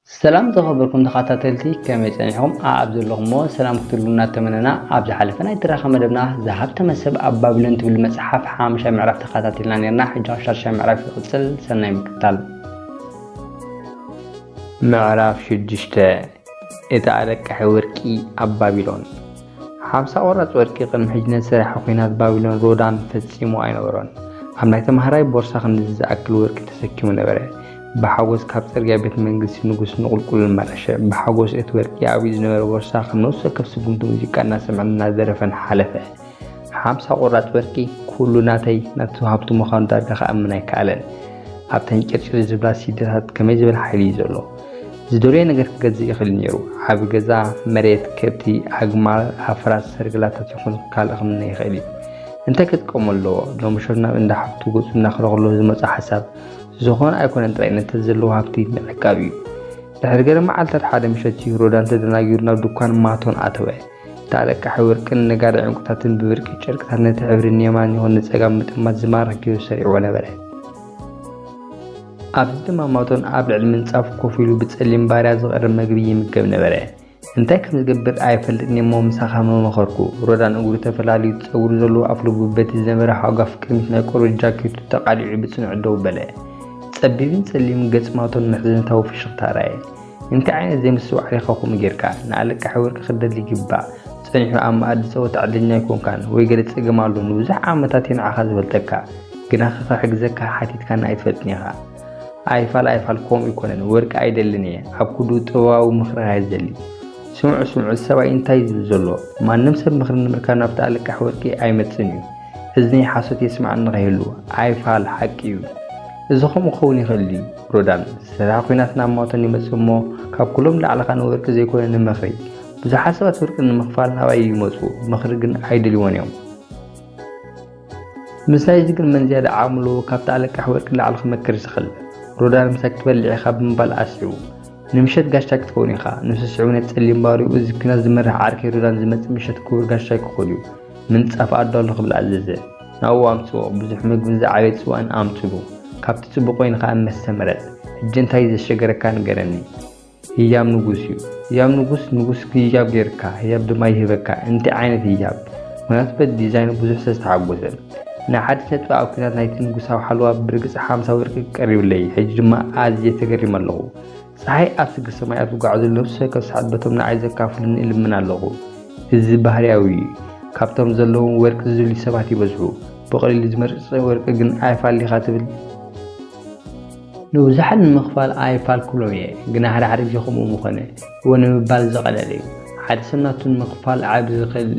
ሰላም ዝኸበርኩም ተኸታተልቲ፣ ከመይ ጸኒሕኩም? ኣብ ዘለኹሞ ሰላም ክትህሉ እናተመነና፣ ኣብ ዝሓለፈ ናይ ትረኻ መደብና ዝሃብተመ ሰብ ኣብ ባቢሎን ትብል መጽሓፍ ሓሙሻይ ምዕራፍ ተኸታቲልና ነርና። ሕጂ ሻድሻይ ምዕራፍ ይቕጽል። ሰናይ ምክትታል። ምዕራፍ ሽዱሽተ። እቲ ኣለቃሒ ወርቂ ኣብ ባቢሎን። ሓምሳ ቁራጽ ወርቂ ቅድሚ ሕጂ ነቲ ሰራሒ ኲናት ባቢሎን ሮዳን ፈጺሙ ኣይነበሮን። ኣብ ናይ ተማሃራይ ቦርሳ ክንድዚ ዝኣክል ወርቂ ተሰኪሙ ነበረ። ብሓጎስ ካብ ጽርግያ ቤት መንግስቲ ንጉስ ንቑልቁል መረሸ። ብሓጎስ እቲ ወርቂ ኣብ ኢዱ ዝነበረ ቦርሳ ከም ነፍሲ ወከፍ ስጉምቲ ሙዚቃ እናሰምዐን እናደረፈን ሓለፈ። ሓምሳ ቁራጽ ወርቂ፣ ኩሉ ናተይ፣ ናቱ ሃብቱ ምዃኑ ዳርጋ ክኣምን ኣይከኣለን። ኣብተን ጭርጭር ዝብላ ሲዲታት ከመይ ዝበለ ሓይሊ እዩ ዘሎ። ዝደለዮ ነገር ክገዝእ ይኽእል ነይሩ። ዓቢ ገዛ፣ መሬት፣ ከብቲ፣ ኣግማል፣ ኣፍራስ፣ ሰርገላታት ይኹን ካልእ ክምነ ይኽእል እዩ። እንታይ ክጥቀሞ ኣለዎ? ሎሚ ሸር ናብ እንዳ ሓብቱ ገጹ እናኸረ ከሎ ዝመጾ ሓሳብ ዝኾነ ኣይኮነን ጥራይ፣ ነቲ ዘለዎ ሃብቲ ምዕቃብ እዩ። ድሕሪ ገለ መዓልታት ሓደ ምሸት እዩ ሮዳን ተደናጊሩ ናብ ድኳን ማቶን ኣተወ። እቲ ኣለቃሒ ወርቅን ነጋዳይ ዕንቁታትን ብብርቂ ጨርቅታት ነቲ ሕብሪ ንየማን ይኹን ንጸጋም ምጥማት ዝማርኽ ገይሩ ሰሪዕዎ ነበረ። ኣብዚ ድማ ማቶን ኣብ ልዕሊ ምንጻፍ ኮፍ ኢሉ ብጸሊም ባርያ ዝቐርብ መግቢ ይምገብ ነበረ። እንታይ ከም ዝገብር ኣይፈልጥን እሞ ምሳኻ ምመኸርኩ። ሮዳን እግሩ ተፈላልዩ ጸጉሩ ዘለዎ ኣፍልቡ በቲ ዝነበረ ሃጓፍ ቅድሚት ናይ ቆርበት ጃኬቱ ተቓሊዑ ብጽኑዕ ደው በለ። ጸቢብን ጸሊምን ገጽ ማቶን መሕዘንታዊ ፍሽኽታ ኣርኣየ። እንታይ ዓይነት ዘይምስትውዓል ኢኻ ከምኡ ጌርካ? ንኣለቃሒ ወርቂ ክትደሊ ይግባእ። ጸኒሑ ኣብ መኣዲ ጸወታ ዕድለኛ ኣይኮንካን ወይ ገለ ጸገም ኣሎ። ንብዙሕ ዓመታት እየ ንዓኻ ዝፈልጠካ። ግናኸ ክሕግዘካ ሓቲትካኒ ኣይትፈልጥን ኢኻ። ኣይፋል ኣይፋል ከምኡ ኣይኮነን። ወርቂ ኣይደልን እየ። ኣብ ኩሉ ጥበባዊ ምኽርኻ እየ ዝደሊ። ስምዑ ስምዑ፣ እቲ ሰብኣይ እንታይ እዩ ዝብል ዘሎ? ማንም ሰብ ምኽሪ ንምርካብ ናብቲ ኣለቃሒ ወርቂ ኣይመጽእን እዩ። እዝኒ ሓሶት የስምዓኒ ከይህሉ። ኣይፋል ሓቂ እዩ። እዚ ከምኡ ክኸውን ይኽእል ድዩ? ሮዳን፣ ሰራሒ ኲናት ናብ ማቶን ይመጽእ እሞ ካብ ኩሎም ንላዕሊ ንወርቂ ዘይኮነ ንምኽሪ። ብዙሓት ሰባት ወርቂ ንምኽፋል ናባይ ይመጹ፣ ምኽሪ ግን ኣይደልይዎን እዮም። ምስዚ ግን መን ዝያዳ ዓቕሚ ኣለዎ ካብቲ ኣለቃሒ ወርቂ ንላዕሊ ክመክር ዝኽእል? ሮዳን ምሳይ ክትበልዕ ኢኻ ብምባል ኣስዒቡ። ንምሸት ጋሻ ክትከውን ኢኻ። ንሱ ስዒቡ ነቲ ጸሊም ባርያኡ፣ እዚ ኲናት ዝመርሕ ዓርከይ ሮዳን ዝመጽእ ምሸት ክቡር ጋሻይ ክኾን እዩ። ምንጻፍ ኣዳሉ ክብል ኣዘዘ። ናብኡ ኣምጽኦ። ብዙሕ መግብን ዝዓበየ ጽዋእን ኣምጽሉ። ካብቲ ጽቡቕ ወይኒ ከኣ መስተ ምረጽ። ሕጂ እንታይ ዘሸገረካ ንገረኒ። ህያብ ንጉስ እዩ። ህያብ ንጉስ፣ ንጉስ ህያብ ጌርካ፣ ህያብ ድማ ይህበካ። እንታይ ዓይነት ህያብ? ምኽንያቱ በቲ ዲዛይኑ ብዙሕ ስለ ዝተሓጎሰ። ንሓድሽ ነጥቢ ኣብ ኲናት ናይቲ ንጉሳዊ ሓለዋ ብርግጽ ሓምሳ ወርቂ ቀሪቡለይ። ሕጂ ድማ ኣዝየ ተገሪመ ኣለኹ። ጸሓይ ኣብ ስግር ሰማይ ኣብ ዝጓዓዘሉ ነፍሲ ወከፍ ሰዓት በቶም ንዓይ ዘካፍሉኒ እልምን ኣለኹ። እዚ ባህርያዊ እዩ። ካብቶም ዘለዎም ወርቂ ዝልዩ ሰባት ይበዝሑ። ብቐሊሉ ዝመርጽ ወርቂ ግን ኣይፋል ዲኻ ትብል? ንብዙሓት ንምኽፋል ኣይፋል ክብሎም እየ፣ ግና ሓደ ሓደ ግዜ ከምኡ ምኾነ። እወ ንምባል ዝቐለለ እዩ። ሓደ ሰብ ናቱ ንምኽፋል ዓቢ ዝኽእል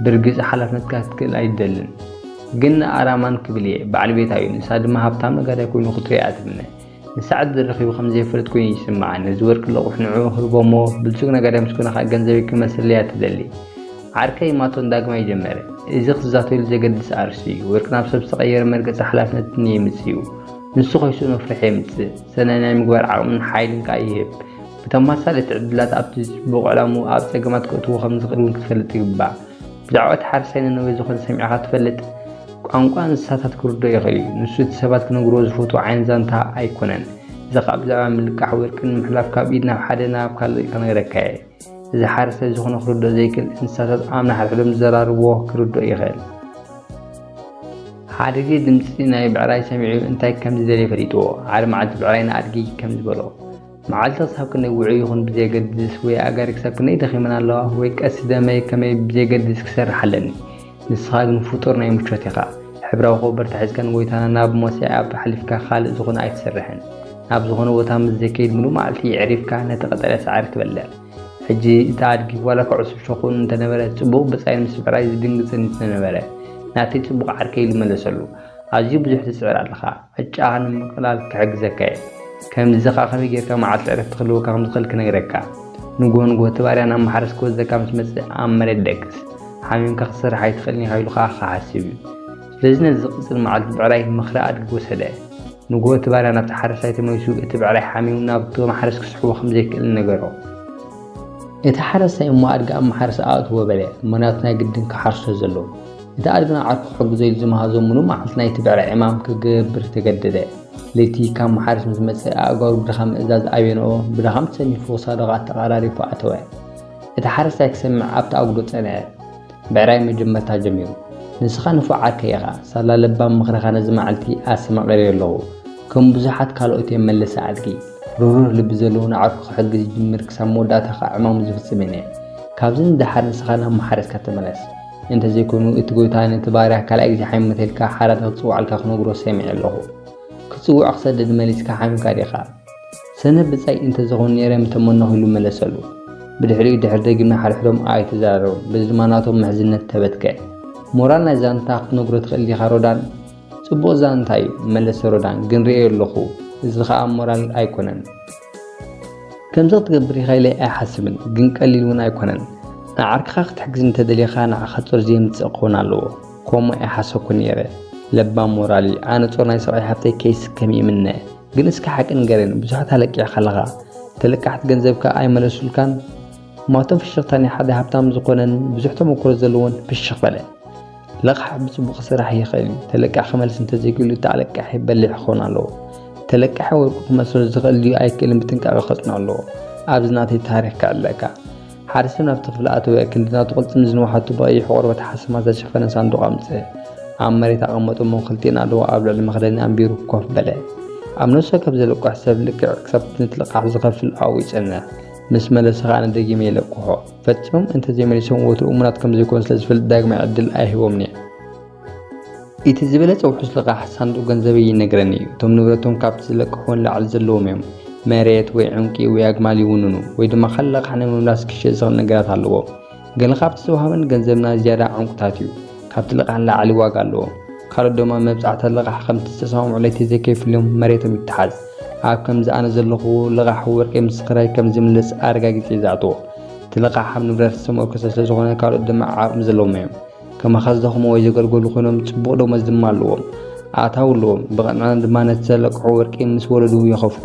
ብርግጽ ሓላፍነትካ ክትክእል ኣይደልን። ግን ንኣራማን ክብል እየ፣ በዓል ቤታ እዩ። ንሳ ድማ ሃብታም ነጋዳይ ኮይኑ ክትሪኣ ትምነ። ንሳ ዕድል ረኺቡ ከም ዘይፈልጥ ኮይኑ ይስምዓ። ነዚ ወርቂ ለቑሕ ንዕኡ ክህቦ እሞ ብልጹግ ነጋዳይ ምስ ኮነ ኸኣ ገንዘበይ ክመልሰለይ እያ ትደሊ። ዓርከይ ማቶን ዳግማይ ጀመረ። እዚ ክዛተየሉ ዘገድስ ኣርእስቲ እዩ። ወርቂ ናብ ሰብ ዝተቐየረ መርገጺ ሓላፍነትን የምጽእ እዩ። ንሱ ከይስእኖ ፍርሒ የምጽእ። ሰናይ ናይ ምግባር ዓቕምን ሓይልን ከኣ ይህብ። ብተመሳሳሊ እቲ ዕድላት ኣብቲ ጽቡቕ ዕላምኡ ኣብ ጸገማት ከእትዎ ከም ዝኽእል እውን ክትፈልጥ ይግባእ። ብዛዕባ እቲ ሓረስታይ ነነዌ ዝኾነ ሰሚዕካ ትፈልጥ? ቋንቋ እንስሳታት ክርድኦ ይኽእል እዩ። ንሱ እቲ ሰባት ክነግርዎ ዝፈትዎ ዓይነት ዛንታ ኣይኮነን። እዚ ኸኣ ብዛዕባ ምልቃሕ ወርቂ ንምሕላፍ ካብ ኢድ ናብ ሓደ ናብ ካልእ ክነግረካ እየ። እዚ ሓረስታይ ዝኾነ ክርድኦ ዘይክእል እንስሳታት ኣብ ንሓድሕዶም ዝዘራረብዎ ክርድኦ ይኽእል። ሓደ ግዜ ድምጺ ናይ ብዕራይ ሰሚዑ እንታይ ከም ዝደልየ ፈሊጥዎ። ሓደ መዓልቲ ብዕራይ ንኣድጊ ከምዚ በሎ፣ መዓልቲ ክሳብ ክንደይ ውዑይ ይኹን ብዘየገድስ፣ ወይ ኣእጋሪ ክሳብ ክንደይ ደኺመን ኣለዋ፣ ወይ ቀሲ ደመይ ከመይ ብዘየገድስ ክሰርሕ ኣለኒ። ንስኻ ግን ፍጡር ናይ ምቾት ኢኻ። ሕብራዊ ኮበርታ ሒዝካ ንጎይታና ናብ ሞሳይ ኣብ ሓሊፍካ ካልእ ዝኾነ ኣይትሰርሕን። ናብ ዝኾነ ቦታ ምስ ዘይከይድ ምሉእ መዓልቲ የዕሪፍካ ነቲ ቀጠልያ ሳዕሪ ትበልዕ። ሕጂ እቲ ኣድጊ ዋላ እኳ ዕሱብ ሸኾን እንተነበረ፣ ጽቡቕ ብጻይን ምስ ብዕራይ ዝድንግጽን እንተነበረ፣ ናተይ ጽቡቕ ዓርከይ ኢሉ መለሰሉ። ኣዝዩ ብዙሕ ትጽዕር ኣለኻ። ዕጫኻ ንምቕላል ክሕግዘካ እየ። ከምዚ ኸኣ ከመይ ጌርካ መዓልቲ ዕረፍቲ ክህልወካ ከም ዝኽእል ክነግረካ። ንግሆ ንግሆ እቲ ባርያ ናብ ማሕረስ ክወስደካ ምስ መጸ ኣብ መሬት ደቅስ። ሓሚምካ ክትሰርሕ ኣይትኽእልን ኢኻ ኢሉ ኸኣ ክሓስብ እዩ። ስለዚ ነዚ ዝቕጽል መዓልቲ ብዕራይ ምኽሪ ኣድጊ ወሰደ። ንግሆ እቲ ባርያ ናብቲ ሓረስታይ ተመሊሱ እቲ ብዕራይ ሓሚሙ ናብቲ ማሕረስ ክስሕቦ ከም ዘይክእል ነገሮ። እቲ ሓረስታይ እሞ ኣድጊ ኣብ ማሕረስ ኣእትዎ በለ፣ ምኽንያቱ ናይ ግድን ክሓርሶ ዘለዎ። እቲ ኣድጊ ንዓርኩ ክሕግዞ ኢሉ ዝመሃዞ ምሉእ መዓልቲ ናይቲ ብዕራይ ዕማም ክገብር ተገደደ። ለይቲ ካብ ማሕረስ ምስ መጸ ኣእጋሩ ብድኻ ምእዛዝ ኣበየንኦ፣ ብድኻ ምስ ሰኒፉ ክሳዱ ከኣ ተቐራሪፉ ኣተወ። እቲ ሓረስታይ ክሰምዕ ኣብቲ ኣጉዶ ጸንዐ። ብዕራይ መጀመርታ ጀሚሩ። ንስኻ ንፉዕ ዓርከይ ኢኻ። ሳላ ለባም ምኽርኻ ነዚ መዓልቲ ኣሰማቒረዮ ኣለኹ። ከም ብዙሓት ካልኦት እየ መለሰ ኣድጊ። ርህሩህ ልቢ ዘለዎ ንዓርኩ ክሕግዝ ይጅምር ክሳብ መወዳእታ ከኣ ዕማሙ ዝፍጽም እየ። ካብዚ ንደሓር ንስኻ ናብ ማሕረስካ ተመለስ። እንተዘይኮይኑ እቲ ጎይታ ነቲ ባርያ ካልኣይ ግዜ ሓይመት ኢልካ ሓራዲ ክጽውዓልካ ክነግሮ ሰሚዐ ኣለኹ። ክጽውዖ ክሰድድ መሊስካ ሓሚምካ ዲኻ? ሰነ ብጻይ እንተዝኾን ነይረ ምተመነኹ ኢሉ መለሰሉ። ብድሕሪኡ ድሕሪ ደጊምና ሓድሕዶም ኣይተዘራረቡን። በዚ ድማ ናቶም ምሕዝነት ተበትከ። ሞራል ናይ ዛንታ ክትነግሮ ትኽእል ዲኻ ሮዳን? ጽቡቕ ዛንታ እዩ፣ መለሰ ሮዳን፣ ግን ርእየ ኣለኹ። እዚ ኸኣ ሞራል ኣይኮነን። ከምዚ ክትገብር ኢኻ ኢለ ኣይሓስብን፣ ግን ቀሊል እውን ኣይኮነን። ንዓርክኻ ክትሕግዝ እንተደሊኻ ንዓኻ ጾር ዘየምጽእ ክኸውን ኣለዎ። ከምኡ ኣይሓሰብኩን ነይረ። ለባም ሞራል እዩ። ኣነ ጾር ናይ ሰብኣይ ሃብተይ ከይስከም ይምነ። ግን እስከ ሓቂ ንገረኒ፣ ብዙሕ ተለቂዕካ ኣለኻ። ተለቃሕቲ ገንዘብካ ኣይመለሱልካን? ማቶም ፍሽኽታ ናይ ሓደ ሃብታም ዝኾነን ብዙሕ ተመኩሮ ዘለዎን ፍሽኽ በለ። ለቓሕ ብጽቡቕ ክስራሕ ይኽእል እዩ። ተለቃሒ ክመልስ እንተዘይክእሉ፣ እቲ ኣለቃሒ በሊሕ ክኸውን ኣለዎ። ተለቃሒ ወርቁ ክመስሎ ዝኽእል ድዩ ኣይክእልን ብጥንቃቐ ከጽንዖ ኣለዎ። ኣብዚ ናተይ ታሪኽ ክዕለካ። ሓደ ሰብ ናብቲ ክፍሊ ኣተወ። ክንዲ ናቱ ቅልጽም ዝንውሓቱ ብቐይሕ ቆርበት ሓሰማ ዝተሸፈነ ሳንዱቕ ኣምጽእ። ኣብ መሬት ኣቐመጦ እሞ ክልቲኤን ኣእዳዉ ኣብ ልዕሊ መኽደኒ ኣንቢሩ ኮፍ በለ። ኣብ ነፍሲ ወከፍ ዘለቅሖ ሰብ ልክዕ ክሳብ ነቲ ለቓሕ ዝኸፍል ኣብኡ ይጸንሕ። ምስ መለሰ ከኣ ንደጊመ ይለቅሖ። ፈጺሞም እንተዘይመሊሶም ወትሩ እሙናት ከም ዘይኮኑ ስለ ዝፈልጥ ዳግማይ ዕድል ኣይህቦምን እየ። እቲ ዝበለጸ ውሑስ ለቓሕ ሳንዱቕ ገንዘበይ ይነግረኒ እዩ። እቶም ንብረቶም ካብቲ ዝለቅሕዎ ንላዕሊ ዘለዎም እዮም። መሬት ወይ ዕንቂ ወይ ኣግማል ይውንኑ ወይ ድማ ካልእ ለቓሕ ንምምላስ ክሽየጥ ዝኽእል ነገራት ኣለዎም። ገለ ካብቲ ዝተዋህበኒ ገንዘብ ናይ ዝያዳ ዕንቁታት እዩ። ካብቲ ለቓሕ ንላዕሊ ዋጋ ኣለዎም። ካልኦት ድማ መብጻዕታ ለቓሕ ከምቲ ዝተሰማምዑ ለይቲ ዘይከፍልዮም መሬቶም ይተሓዝ። ኣብ ከምዚ ኣነ ዘለኹ ለቓሕ ወርቂ ምስክራይ ከም ዝምለስ ኣረጋጊጸ እዩ ዝኣትዎ። እቲ ለቓሕ ኣብ ንብረት ዝተመርኮሰ ስለ ዝኾነ ካልኦት ድማ ዓቕሚ ዘለዎም እዮም። ከማኻ ዝደኽሙ ወይ ዘገልገሉ ኮይኖም ጽቡቕ ደሞዝ ድማ ኣለዎም። ኣታዊ ኣለዎም። ብቕንዕና ድማ ነቲ ዘለቅሖ ወርቂ ምስ ወለዱ ይኸፍሉ።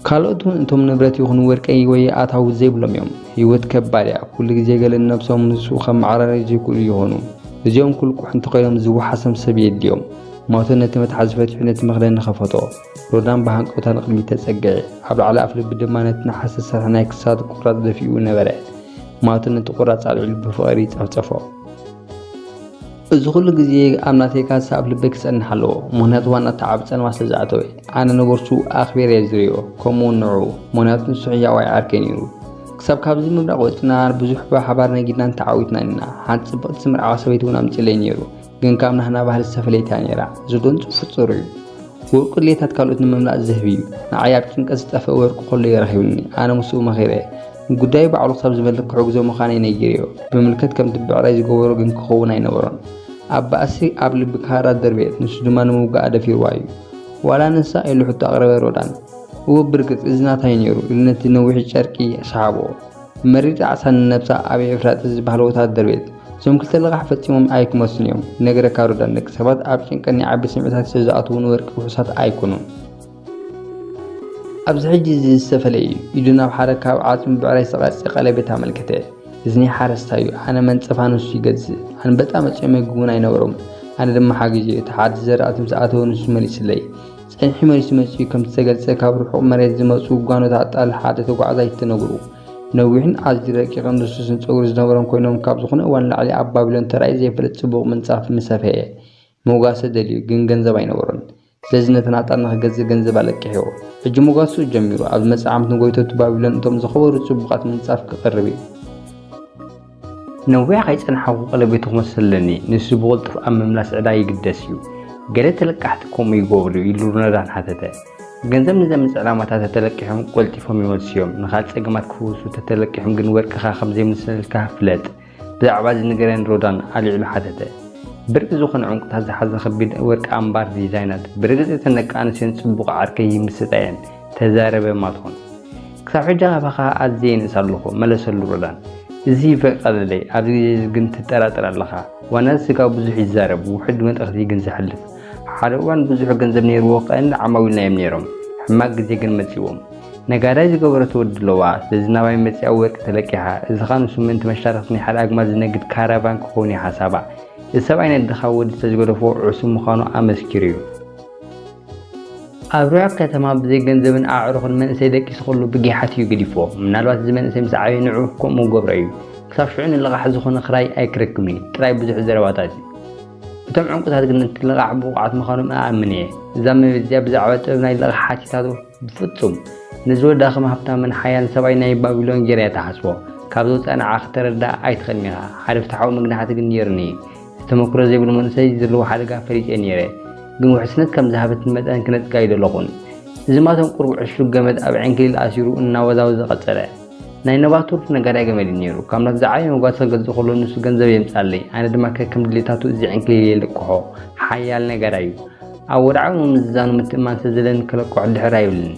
ካልኦት እውን እቶም ንብረት ይኹን ወርቂ ወይ ኣታዊ ዘይብሎም እዮም። ህይወት ከባድ እያ። ኩሉ ግዜ ገለ ንነብሶም ንሱ ከም መዓራረይ ዘይክእሉ ይኾኑ። እዚኦም ክልቁሑ እንተኾይኖም ዝወሓሶም ሰብ የድልዮም። ማቶ ነቲ መትሓዚ ፈቲሑ ነቲ መኽደኒ ከፈቶ። ሮዳን ብሃንቀውታ ንቕድሚት ተጸግዐ። ኣብ ላዕሊ ኣፍልቢ ድማ ነቲ ነሓስ ዝሰርሐ ናይ ክሳድ ቁራጽ ደፊኡ ነበረ። ማቶ ነቲ ቁራጽ ኣልዒሉ ብፍቕሪ ጸፍጸፎ። እዚ ኩሉ ግዜ ኣብ ናተይ ካሳ ኣፍልቢ ክጸንሕ ኣለዎ፣ ምኽንያቱ ዋና ተዓብ ጸልማት ስለ ዝኣተወ። ኣነ ንቦርሱ ኣኽቢረ እየ ዝርእዮ፣ ከምኡ እውን ንዕኡ፣ ምኽንያቱ ንሱ ሕያዋይ ዓርከይ ነይሩ። ክሳብ ካብዚ ምብራቕ ወጺና ብዙሕ ብሓባር ነጊድናን ተዓዊትናን ኢና። ሓንቲ ጽብቕቲ ዝምርዓዋ ሰበይቲ እውን ኣምጺእለይ ነይሩ፣ ግን ካብ ናህና ባህሊ ዝተፈለየት እያ ነይራ። እዚ ዶ ንጽፉፍ ጽሩይ እዩ። ወርቁ ድሌታት ካልኦት ንምምላእ ዝህብ እዩ። ንዓይ ኣብ ጭንቀት ዝጠፍእ ወርቂ ከሎ እዩ ረኺቡኒ። ኣነ ምስኡ መኺረ። ንጉዳዩ ባዕሉ ክሳብ ዝመልክ ክሕግዞ ምዃነይ ነጊረዮ። ብምልከት ከምቲ ብዕራይ ዝገበሮ ግን ክኸውን ኣይነበሮን። ኣብ ባእሲ ኣብ ልቢ ክሃራ ደርቤት፣ ንሱ ድማ ንምውጋኣ ደፊርዋ እዩ። ዋላ ንሳ ኢሉ ሕቶ ኣቕረበ ሮዳን። እወ ብርግጽ እዚ ናታይ ነይሩ ኢሉ ነቲ ነዊሕ ጨርቂ ሰሓቦ። መሪር ጣዕሳ ንነብሳ ኣብ ኤፍራጥስ ዝበሃል ወታደር ቤት። እዞም ክልተ ለቓሕ ፈጺሞም ኣይክመልሱን እዮም። ይነግረካ ሮዳን፣ ደቂ ሰባት ኣብ ጭንቀት ናይ ዓቢ ስምዒታት ስለ ዝኣትዉ ንወርቂ ውሑሳት ኣይኮኑን። ኣብዚ ሕጂ እዚ ዝተፈለየ እዩ። ኢዱ ናብ ሓደ ካብ ዓጽሚ ብዕራይ ዝተቐርጸ ቀለቤት ኣመልከተ። እዚ ናይ ሓረስታይ እዩ። ኣነ መንጸፋ ንሱ ይገዝእ። ኣንበጣ መጺኦም መግቢ እውን ኣይነበሮም። ኣነ ድማ ሓጊዘዮ። እቲ ሓደ ዝዘራእቲ ምስ ኣተወ ንሱ መሊስለይ። ጸኒሑ መሊሱ መጺኡ። ከምቲ ዝተገልጸ ካብ ርሑቕ መሬት ዝመጹ ጓኖት ኣጣል ሓደ ተጓዓዛይ ተነግሩ። ነዊሕን ኣዝዩ ረቂቕን ልስሉስን ጸጉሪ ዝነበሮም ኮይኖም ካብ ዝኾነ እዋን ንላዕሊ ኣብ ባቢሎን ተራእዩ ዘይፈልጥ ጽቡቕ ምንጻፍ ምሰፈየ። መጓሰ ደልዩ ግን ገንዘብ ኣይነበሮን። ስለዚ ነተን ኣጣል ንኽገዝእ ገንዘብ ኣለቂሕዎ። ሕጂ መጓስኡ ጀሚሩ። ኣብ ዝመጽእ ዓመት ንጎይተቱ ባቢሎን እቶም ዝኸበሩ ጽቡቓት ምንጻፍ ክቕርብ እዩ። ነዊሕ ከይጸናሕኩ ቀለቤቱ ክመልስ ኣለኒ። ንሱ ብቕልጡፍ ኣብ ምምላስ ዕዳ ይግደስ እዩ። ገለ ተለቃሕቲ ከምኡ ይገብሩ ኢሉ ሮዳን ሓተተ። ገንዘብ ንዘምጽእ ዕላማታት ተተለቂሖም ቀልጢፎም ይመልስዮም። ንኻልእ ጸገማት ክፍውሱ ተተለቂሖም ግን ወርቅኻ ከም ዘይምልሰልካ ፍለጥ። ብዛዕባ እዚ ንገረኒ ሮዳን ኣልዒሉ ሓተተ። ብርቂ ዝኾነ ዕንቁታት ዝሓዘ ከቢድ ወርቂ ኣምባር ዲዛይናት። ብርግጽ እተን ደቂ ኣንስትዮን ጽቡቕ ዓርከይ ይምስጣ እየን። ተዛረበ ማቶን። ክሳብ ሕጂ ኣባኻ ኣዝየ ይንእስ ኣለኹ፣ መለሰሉ ሮዳን። እዚ ይፈቀደለይ፣ ኣብዚ ግዜ እዚ ግን ትጠራጠር ኣለኻ። ዋና ስጋ ብዙሕ ይዛረብ፣ ውሑድ መልእኽቲ ግን ዘሕልፍ። ሓደ እዋን ብዙሕ ገንዘብ ነይርዎ፣ ቀንዲ ዓማዊልና እዮም ነይሮም። ሕማቕ ግዜ ግን መጺዎም። ነጋዳይ ዝገበረቶ ወዲ ኣለዋ፣ ስለዚ ናባይ መጺኣ ወርቂ ተለቂሓ። እዚ ኸኣ ንሱ ምእንቲ መሻርኽቲ ናይ ሓደ ኣግማል ዝነግድ ካራቫን ክኸውን እዩ ሓሳባ። እዚ ሰብኣይ ነደኻ ወዲ ስለ ዝገደፎ ዕሱብ ምዃኑ ኣመስኪሩ እዩ። ኣብ ርሑቕ ከተማ ብዘይ ገንዘብን ኣዕሩኽን መንእሰይ ደቂሱ ከሎ ብጊሓት እዩ ገዲፍዎ። ምናልባት እዚ መንእሰይ ምስ ዓበየ ንዑ ከምኡ ገብሮ እዩ። ክሳብ ሽዑ ንልቓሕ ዝኾነ ክራይ ኣይክረክብን እዩ። ጥራይ ብዙሕ ዘረባታት እዩ። እቶም ዕንቁታት ግን እቲ ልቓሕ ብቑዓት ምዃኖም እኣምን እየ። እዛ መቤት እዚኣ ብዛዕባ ጥበብ ናይ ልቓሕ ሓቲታቶ፣ ብፍጹም። ነዚ ወዳ ከም ሃብታምን ሓያልን ሰብኣይ ናይ ባቢሎን ገይራ እያ ትሓስቦ። ካብ ዘውፅኣ ንዓ ክተረድኣ ኣይትኽእልን ኢኻ። ሓደ ፍትሓዊ መግናሕቲ ግን ነይሩኒ። ዝተመክሮ ዘይብሉ መንእሰይ ዘለዎ ሓደጋ ፈሊጠ ነይረ። ግን ውሕስነት ከም ዝሃበትን መጠን ክነጥቃ ኣይደለኹን። እዚ ማቶም ቁሩብ ዕሹግ ገመድ ኣብ ዕንክሊል ኣሲሩ እናወዛወዘ ቀጸለ። ናይ ነባቱር ነጋዳይ ገመድ እዩ ነይሩ። ካብ ናቱ ዝዓበየ መጓሰ ክገዝእ ከሎ ንሱ ገንዘብ የምጻለይ፣ ኣነ ድማ ከከም ድሌታቱ እዚ ዕንክሊል የልቅሖ። ሓያል ነጋዳይ እዩ። ኣብ ወድዓዊ ምምዝዛኑ ምትእምማን ስለ ዘለኒ ከለቅሖ ድሕር ኣይብልን።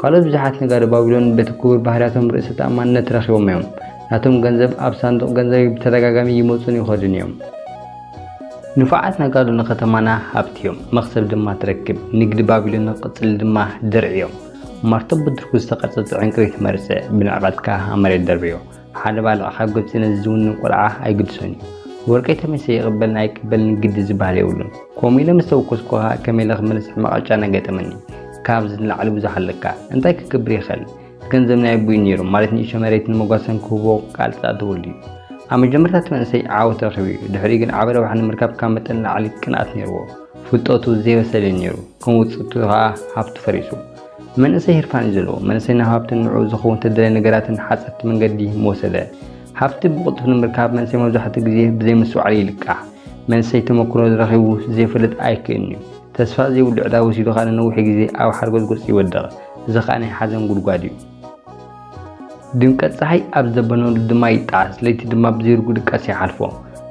ካልኦት ብዙሓት ነጋዶ ባቢሎን በቲ ክቡር ባህርያቶም ርእሰ ተኣማንነት ረኺቦም እዮም። ናቶም ገንዘብ ኣብ ሳንዱቕ ገንዘበይ ብተደጋጋሚ ይመጹን ይኸዱን እዮም። ንፉዓት ነጋዶ ንከተማና ሃብቲ እዮም፣ መኽሰብ ድማ ትረክብ። ንግዲ ባቢሎን ንክቕጽል ድማ ድርዒ እዮም። ማርቶ ብትርኩ ዝተቐርጸ ዕንቅሪት መርጸ፣ ብንዕቐት ከኣ ኣብ መሬት ደርብዮ። ሓደ ባልዕ ካብ ግብጺ ነዚ ዝውንን ቆልዓ ኣይግድሶን እዩ። ወርቀይ ተመይሰ ይቕበልን ኣይቅበልን ግዲ ዝበሃል የብሉን። ከምኡ ኢለ ምስ ተወከስኩ ከኣ ከመይ ኢለ ክመልስ ሕማቕ ዕጫ እናገጠመኒ። ካብዚ ንላዕሊ ብዙሕ ኣለካ። እንታይ ክገብር ይኽእል? ገንዘብ ናይ ኣቦይ ነይሩ፣ ማለት ንእሽቶ መሬትን መጓሰን ክህቦ ቃል ዝኣተወሉ እዩ። ኣብ መጀመርታ እቲ መንእሰይ ዓወት ረኺቡ እዩ። ድሕሪኡ ግን ዓቢ ረብሓ ንምርካብ ካብ መጠን ንላዕሊ ቅንኣት ነይርዎ። ፍልጠቱ ዘይበሰለ እዩ ነይሩ። ከም ውጽኢቱ ከኣ ሃብቱ ፈሪሱ። መንእሰይ ህርፋን እዩ ዘለዎ። መንእሰይ ናብ ሃብትን ንዕኡ ዝኸውን ተደለየ ነገራትን ሓጸርቲ መንገዲ ምወሰደ። ሃብቲ ብቕልጡፍ ንምርካብ መንእሰይ መብዛሕትኡ ግዜ ብዘይ ምስትውዓል ይልቃሕ። መንእሰይ ተመክሮ ረኺቡ ዘይፈልጥ ኣይክእልን እዩ። ተስፋ ዘይብሉ ዕዳ ወሲዱ ከኣ ንነዊሕ ግዜ ኣብ ሓርጎጽጎጽ ይወድቕ። እዚ ከኣ ናይ ሓዘን ጉድጓድ እዩ። ድምቀት ጸሓይ ኣብ ዘበነሉ ድማ ይጠዓስ፣ ለይቲ ድማ ብዘይ ርጉእ ድቃስ ይሓልፎ።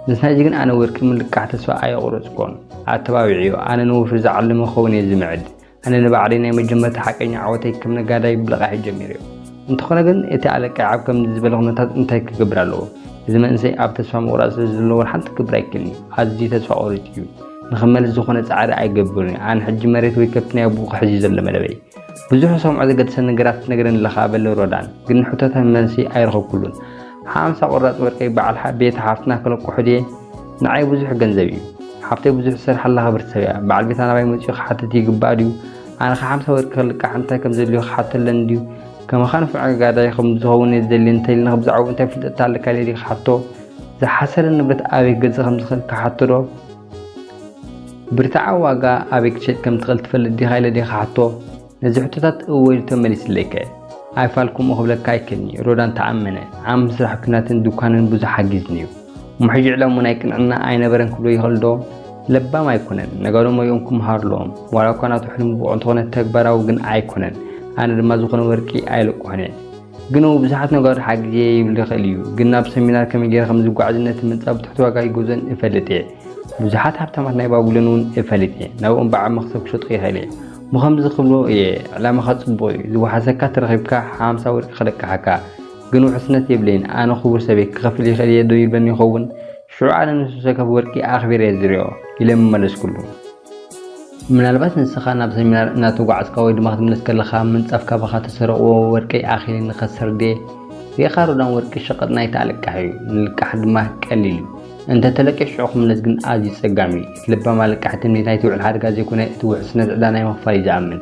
ምስ ናይዚ ግን ኣነ ወርቂ ምልቃሕ ተስፋ ኣየቑረጽኩን። ኣተባቢዐዮ፣ ኣነ ንወፍሪ ዝዓለመ ክኸውን እየ ዝምዕድ። ኣነ ንባዕለይ ናይ መጀመርታ ሓቀኛ ዓወተይ ከም ነጋዳይ ብልቓሕ ጀሚረዮ። እንተኾነ ግን እቲ ኣለቃ ኣብ ከምዚ ዝበለ ኩነታት እንታይ ክገብር ኣለዎ? እዚ መንእሰይ ኣብ ተስፋ ምቑራጽ ስለ ዘሎ ወላ ሓንቲ ክገብር ኣይክእልን እዩ። ኣዝዩ ተስፋ ቆሪጹ እዩ። ንኽመልስ ዝኾነ ጻዕሪ ኣይገብርን እዩ። ኣነ ሕጂ መሬት ወይ ከብቲ ናይ ኣቦኡ ክሕዝ እዩ ዘሎ መደበይ። ብዙሕ ሰምዖ ዘገድሰኒ ነገራት ትነግረኒ ኣለኻ በለ ሮዳን። ግን ንሕቶታት መልሲ ኣይረኸብኩሉን። ሓምሳ ቁራጽ ወርቀይ በዓል ቤት ሓፍትና ከለቅሖ ድየ? ንዓይ ብዙሕ ገንዘብ እዩ። ሓፍተይ ብዙሕ ዝሰርሓላ ክብርቲ ሰብ እያ። በዓል ቤታ ናባይ መጺኡ ክሓትት ይግባእ ድዩ? ኣነ ከ ሓምሳ ወርቂ ክልቃሕ እንታይ ከም ዘድልዮ ክሓቶ ኣለኒ ድዩ? ከማኻ ንፉዕ ነጋዳይ ከም ዝኸውን እየ ዝደሊ እንተኢልና ብዛዕባኡ እንታይ ፍልጠት ኣለካ ኢለ ድየ ክሓቶ? ዝሓሰረ ንብረት ኣበይ ክገዝእ ከም ዝኽእል ክሓቶ ዶ? ብርትዓዊ ዋጋ ኣበይ ክትሸጥ ከም ትኽእል ትፈልጥ ዲኻ ኢለ ድየ ክሓቶ? ነዚ ሕቶታት እወ ኢሉ ተመሊስለይከ? ኣይፋል ከምኡ ክብለካ ኣይክእልን'ዩ። ሮዳን ተኣመነ። ኣብ ምስራሕ ኲናትን ዱኳንን ብዙሕ ሓጊዝኒ'ዩ። እሞ ሕጂ ዕላምኡ ናይ ቅንዕና ኣይነበረን ክብሎ ይኽእል ዶ? ለባም ኣይኮነን። ነጋዶ ሞያኦም ክመሃሩ ኣለዎም። ዋላ እኳ ናቱ ሕልሚ ብቑዕ እንተኾነ ተግባራዊ ግን ኣይኮነን። ኣነ ድማ ዝኾነ ወርቂ ኣይልቅሖን እየ። ግን እው ብዙሓት ነጋዶ ሓጊዘ ይብል ይኽእል እዩ። ግን ናብ ሰሚናር ከመይ ገይረ ከም ዝጓዓዝን ነቲ ምንጻ ብትሕቲ ዋጋ ይገዝኦን እፈልጥ እየ። ብዙሓት ሃብታማት ናይ ባቡሎን እውን እፈልጥ እየ። ናብኦም ብዓቢ መኽሰብ ክሸጦ ይኽእል እየ። እሞ ከምዚ ክብሎ እየ፣ ዕላማኻ ጽቡቕ እዩ። ዝወሓሰካ ተረኺብካ ሓምሳ ወርቂ ክለቅሓካ። ግን ውሕስነት የብለይን። ኣነ ክቡር ሰበይ ክኸፍል ይኽእል እየ ዶ ይብለኒ ይኸውን? ሽዑ ኣነ ንሱ ዘከፍ ወርቂ ኣኽቢረ እየ ዝሪኦ ኢለ ምመለስኩሉ። ምናልባት ንስኻ ናብ ሰሚናር እናተጓዕዝካ ወይ ድማ ክትምለስ ከለኻ ምንጻፍ ካባኻ ተሰረቕዎ ወርቀይ ኣኺለ ንኸስር ድየ? ሪእኻ ሮዳን ወርቂ ሸቐጥ ናይቲ ኣለቃሕ እዩ። ንልቃሕ ድማ ቀሊል እዩ። እንተ ተለቂሑ ሽዑ ክምለስ ግን ኣዝዩ ጸጋም እዩ። እቲ ለባም ኣለቃሕ ትምኒት ናይቲ ውዕል ሓደጋ ዘይኮነ እቲ ውሕስነት ዕዳ ናይ ምኽፋል እዩ ዝኣምን።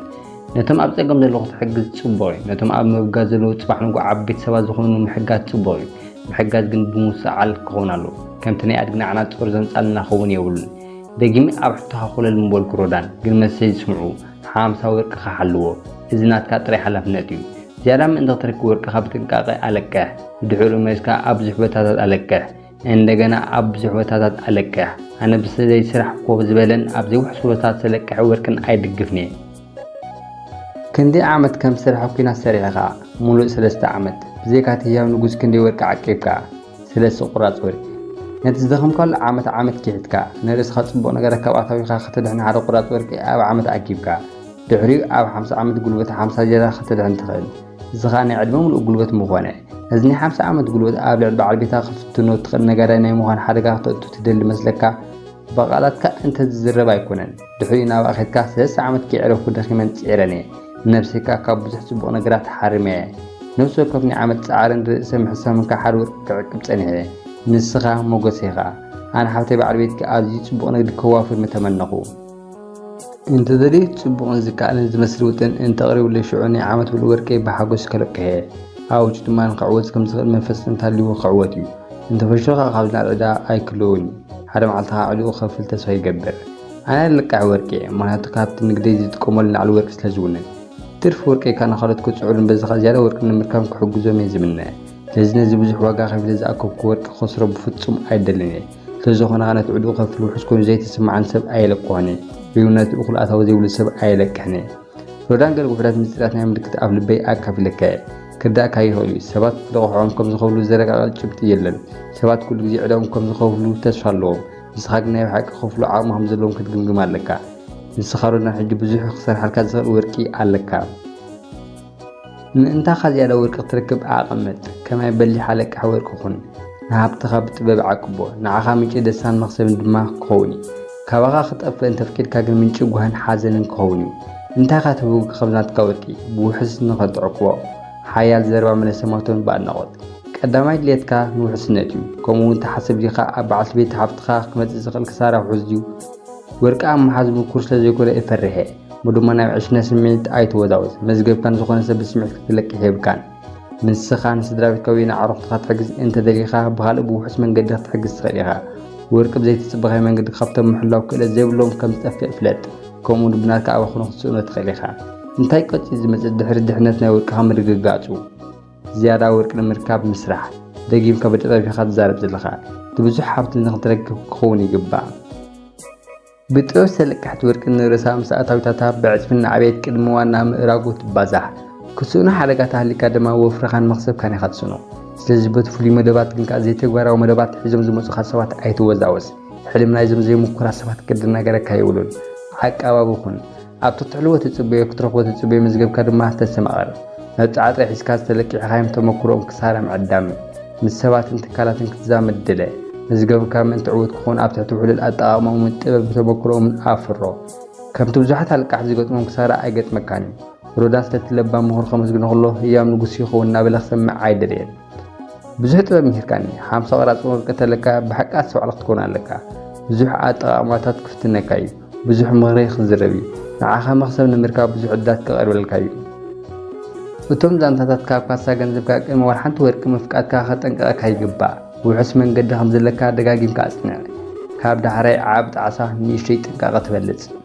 ነቶም ኣብ ጸገም ዘለዉ ክትሕግዝ ጽቡቕ እዩ። ነቶም ኣብ ምብጋስ ዘለዉ ጽባሕ ንግሆ ዓበይቲ ሰባት ዝኾኑ ምሕጋዝ ጽቡቕ እዩ። ምሕጋዝ ግን ብምውስዓል ክኸውን ኣለዎ። ከምቲ ናይ ኣድግና ዓናጽር ዘምጻልና ክኸውን የብሉን። ደጊመ ኣብ ሕቶኻ ኮለል ምበልኩ ሮዳን፣ ግን መልሰይ ዝስምዑ ሓምሳ ወርቅኻ ሓልዎ። እዚ ናትካ ጥራይ ሓላፍነት እዩ። ዝያዳ ምእንቲ ክትረክብ ወርቅኻ ብጥንቃቐ ኣለቅሕ። ብድሕሪኡ መሊስካ ኣብ ብዙሕ ቦታታት ኣለቅሕ። እንደገና ኣብ ብዙሕ ቦታታት ኣለቅሕ። ኣነ ብስደይ ስራሕ ኮፍ ዝበለን ኣብ ዘይውሕስ ቦታታት ዘለቅሐ ወርቅን ኣይድግፍን እየ። ክንደይ ዓመት ከም ዝሰርሐ ኲናት ሰሪሕኻ? ሙሉእ ሰለስተ ዓመት። ብዘይካ እቲ ህያው ንጉስ ክንደይ ወርቂ ዓቂብካ? ሰለስተ ቁራጽ ወርቂ። ነቲ ዝደኸምካሉ ዓመት ዓመት ኪሒድካ፣ ንርእስኻ ጽቡቕ ነገራት ካብ ኣታዊኻ ከተድሕን ሓደ ቁራጽ ወርቂ ኣብ ዓመት ኣኪብካ፣ ድሕሪኡ ኣብ ሓምሳ ዓመት ጉልበት ሓምሳ ዝያዳ ከተድሕን ትኽእል። እዚ ኸኣ ናይ ዕድመ ምሉእ ጉልበት ምኾነ። ነዚ ናይ ሓምሳ ዓመት ጉልበት ኣብ ልዕሊ በዓል ቤትካ ክፍትኖ እትኽእል ነጋዳይ ናይ ምዃን ሓደጋ ክተእቱ ትደሊ መስለካ? ብቓላትካ እንተዝዝረብ ኣይኮነን። ድሕሪኡ ናብኣ ኸድካ፣ ሰለስተ ዓመት ከየዕረፍኩ ደኺመን ጽዒረን እየ። ንነብሰይ ከኣ ካብ ብዙሕ ጽቡቕ ነገራት ሓሪመያ እየ። ነፍሲ ወከፍ ናይ ዓመት ጻዕርን ርእሰ ምሕሳምን ከኣ ሓደ ወርቂ ክዕቅብ ጸኒሐ እየ። ንስኻ ሞገሰይ ኢኻ። ኣነ ሓብተይ በዓል ቤትኪ ኣዝዩ ጽቡቕ ንግዲ ከዋፍር ምተመነኹ። እንተደልዩ ጽቡቕን ዝከኣልን ዝመስል ውጥን እንተቕሪቡለይ ሽዑ ናይ ዓመት ሙሉእ ወርቀይ ብሓጎስ ከለቅሕ እየ። ኣብኡ ድማ ንኽዕወት ከም ዝኽእል መንፈስ እንተሃልይዎ ክዕወት እዩ። እንተፈሽሉ ከኣ ካብ ዝናብ ዕዳ ኣይክልውን እዩ። ሓደ መዓልቲ ከኣ ዕድኡ ክኸፍል ተስፋ ይገብር። ኣነ ኣለቃሒ ወርቂ እየ፣ ምኽንያቱ ካብቲ ንግደይ ዝጥቀመሉ ንላዕሊ ወርቂ ስለ ዝውንን። ትርፊ ወርቀይ ከኣ ንኻልኦት ክጽዕሩን በዚ ከኣ ዝያዳ ወርቂ ንምርካብ ክሕግዞም እየ ዝምነ። ስለዚ ነዚ ብዙሕ ዋጋ ከፊለ ዝኣከብኩ ወርቂ ክኸስሮ ብፍጹም ኣይደልን እየ። ስለዝኾነ ከኣ ነቲ ዕድኡ ክኸፍል ውሑስ ኮይኑ ዘይተሰማዓኒ ሰብ ኣየለቅሖን እየ። ወይ እውን ነቲ እኹል ኣታዊ ዘይብሉ ሰብ ኣየለቅሕን እየ። ሮዳን ገለ ውሑዳት ምስጢራት ናይ ምልክት ኣብ ልበይ ኣካፊለካ እየ። ክርዳእካ ይኽእል እዩ። ሰባት ልቕሖም ከም ዝኸፍሉ ዘረጋግጽ ጭብጢ የለን። ሰባት ኩሉ ግዜ ዕዳኦም ከም ዝኸፍሉ ተስፋ ኣለዎም። ንስኻ ግን ናይ ብሓቂ ክኸፍሉ ዓቕሚ ከም ዘለዎም ክትግምግም ኣለካ። ንስኻ ሮዳን ሕጂ ብዙሕ ክሰርሓልካ ዝኽእል ወርቂ ኣለካ። ምእንታኻ ዝያዳ ወርቂ ክትረክብ ኣቐምጥ። ከማይ በሊሕ ኣለቃሒ ወርቂ ኩን። ንሃብትኻ ብጥበብ ዓቅቦ። ንዓኻ ምንጪ ደስታን መኽሰብን ድማ ክኸውን እዩ። ካባኻ ክጠፍእ እንተፍቂድካ ግን ምንጪ ጓህን ሓዘንን ክኸውን እዩ። እንታይ ኢኻ ትህቡ ከም ናትካ ወርቂ? ብውሑስ ንኸትዕቅቦ። ሓያል ዘረባ መለሰ ማቶን ብኣድናቖት። ቀዳማይ ድሌትካ ንውሑስነት እዩ። ከምኡ እውን ተሓስብ ዲኻ ኣብ በዓልቲ ቤት ሃብትኻ ክመጽእ ዝኽእል ክሳራ ውሑስ ድዩ? ወርቂ ኣብ ምሓዝ ምኩር ስለ ዘይኮነ እፈርሕ እየ። እሞ ድማ ናብ ዕሽነት ስምዒት ኣይትወዛወዝ። መዝገብካን ዝኾነ ሰብ ብስምዒት ክትለቅሕ የብልካን። ንስኻ ንስድራ ቤትካ ወይ ንኣዕሩኽትኻ ትሕግዝ እንተ ደሊኻ፣ ብኻልእ ብውሑስ መንገዲ ክትሕግዝ ትኽእል ኢኻ። ወርቂ ብዘይተጸበኻዮ መንገዲ ካብቶም ምሕላው ክእለት ዘይብሎም ከም ዝጠፍእ ፍለጥ። ከምኡ እውን ብናትካ ኣባኽኖ ክትስእኖ ትኽእል ኢኻ። እንታይ ቀጺሉ ዝመጽእ ድሕሪ ድሕነት ናይ ወርቅኻ ምርግጋጹ? ዝያዳ ወርቂ ንምርካብ ምስራሕ። ደጊምካ በጨጠፊኻ ትዛረብ ዘለኻ። እቲ ብዙሕ ሃብቲ ንኽትረክብ ክኸውን ይግባእ። ብጥበብ ዝተለቀሐት ወርቂ ንርእሳ ምስ ኣታዊታታ ብዕጽፊ እናዓበየት ቅድሚ ዋና ምእራጉ ትባዛሕ። ክትስእኖ ሓደጋ ተሃሊካ ድማ ወፍርኻን መኽሰብካን ኢኻ ትስእኖ። ስለዚ በቲ ፍሉይ መደባት ግን ከኣ ዘይተግባራዊ መደባት ሒዞም ዝመጹኻ ሰባት ኣይትወዛወዝ። ሕልሚ ናይዞም ዘይምኩራት ሰባት ክደናገረካ የብሉን። ዓቃባቢ ኩን። ኣብቲ ክትሕልዎ ትጽበዮ ክትረኽቦ ትጽበዮ መዝገብካ ድማ ተስተማቕር። መብጽዓ ጥራይ ሒዝካ ዝተለቂሕካዮም ተመኩሮኦም ክሳራ ምዕዳም እዩ። ምስ ሰባትን ትካላትን ክትዛመድ ድለ። መዝገብካ ምእንቲ ዕዉት ክኸውን ኣብ ትሕቲ ውሕሉል ኣጠቓቕማኦምን ጥበብ ተመኩሮኦምን ኣፍሮ። ከምቲ ብዙሓት ኣልቃሓት ዝገጥሞም ክሳራ ኣይገጥመካን እዩ። ሮዳን ስለቲ ለባም ምኽሩ ከመስግኖ ከሎ ህያብ ንጉስ ይኸውን እናበለ ክሰምዕ ኣይደለየን። ብዙሕ ጥበብ ምሂርካኒ። ሓምሳ ቅራጽ ወርቂ ተለካ ብሓቂ ኣስተውዓሊ ክትኮን ኣለካ። ብዙሕ ኣጠቓቕማታት ክፍትነካ እዩ። ብዙሕ ምኽሪ ክዝረብ እዩ። ንዓኻ መኽሰብ ንምርካብ ብዙሕ ዕድላት ክቐርበልካ እዩ። እቶም ዛንታታት ካብ ካሳ ገንዘብካ ቅድሚ ዋላ ሓንቲ ወርቂ ምፍቃድካ ከጠንቅቐካ ይግባእ። ውሑስ መንገዲ ከም ዘለካ ደጋጊምካ ኣጽንዕ። ካብ ዳሕራይ ዓቢ ጣዕሳ ንእሽቶይ ጥንቃቐ ትበልጽ።